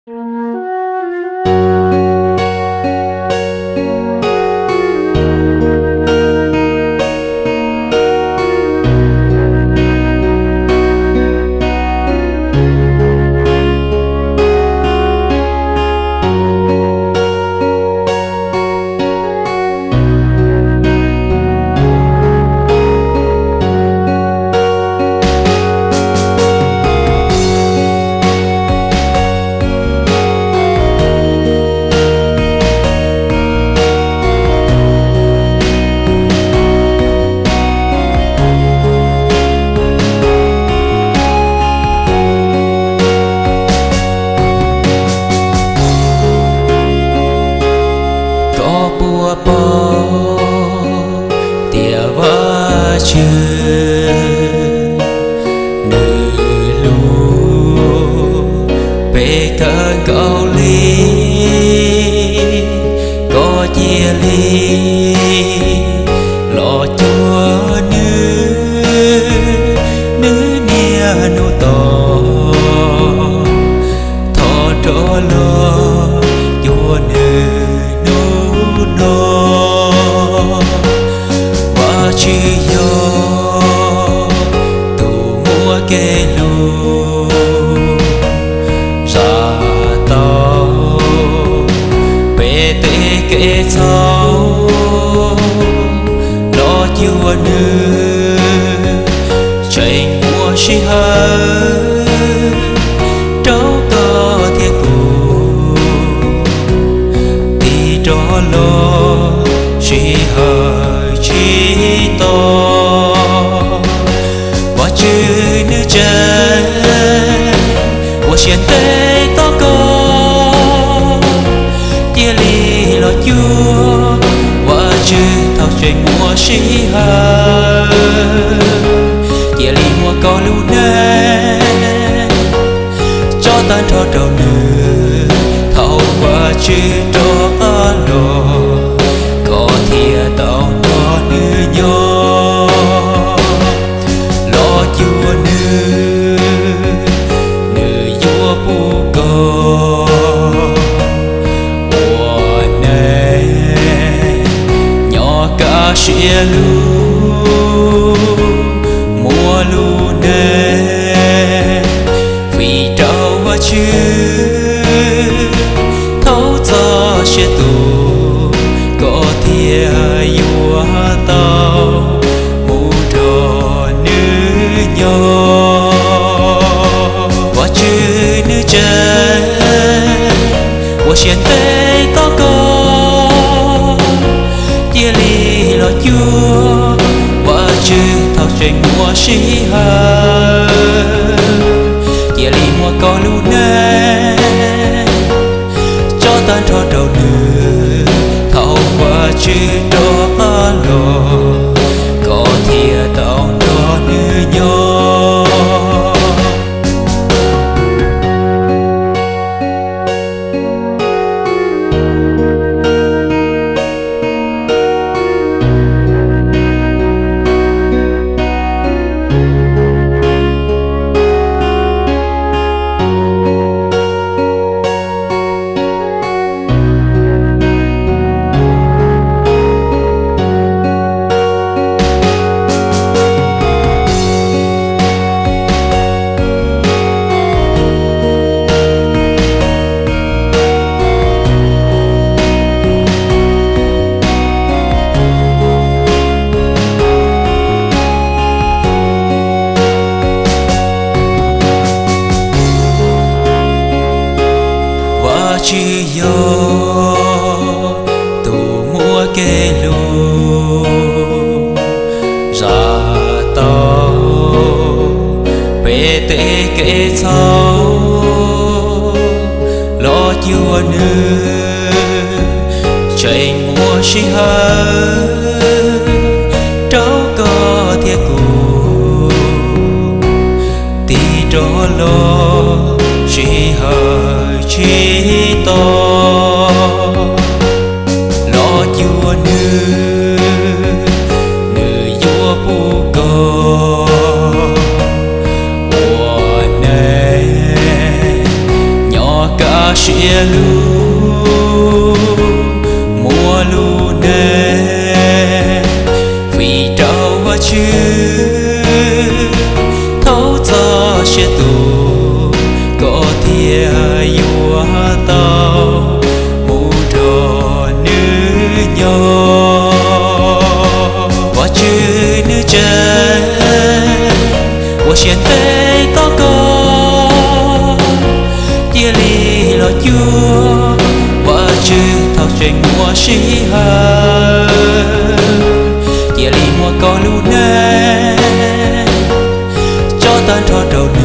Koj puas paub tias Vajtswv nws hlub peb kawg nkaus li? Koj cia li los cuag nws, nws niaj hnub tos, thov rov los cuag nws hnub no. Vajtswv yog tus muaj kev hlub, zam tau peb tej kev txhaum, los cuag nws tseem muaj sij hawm rau koj thiab kuv tig rov los sij hawm tsis tau. Vajtswv nws tseem ua siab ntev tos koj, cia li los cuag Vajtswv thaum tseem muaj sij hawm, cia li muab koj lub neej tso tag nrho rau nws. Thaum Vajtswv rov qab los, koj thiaj tau nrog nws nyob. Los cuag nws, nws yuav pub koj ua neej nyob kaj siab lug, muaj lub neej fim rau Vajtswv. Thaum txog siab tus, koj thiaj yuav tau mus nrog nws nyob. Vajtswv nws tseem ua siab ntev tos koj, cia li los cuag Vajtswv thaum tseem muaj sij hawm, cia li muab koj lub neej tso tag nrho rau nws. Thaum Vajtswv rov qab los, koj thiaj tau nrog nws nyob. Vajtswv yog tus muaj kev hlub, zam tau peb tej kev txhaum, los cuag nws tseem muaj sij hawm rau koj thiab kuv tig rov los sij hawm tsis tau. Los cuag nws, nws yuav pub koj ua neej nyob kaj Cia lub muab lub neej vim rau Vajtswv, thaub txoj sia tus, koj thiaj yuav tau mus nrog nws nyob. Vajtswv nws tseem ua siab ntev tos koj, cia li los cuag Vajtswv thaum tseem muaj sij hawm. Cia li muab koj lub neej tso tag nrho rau nws.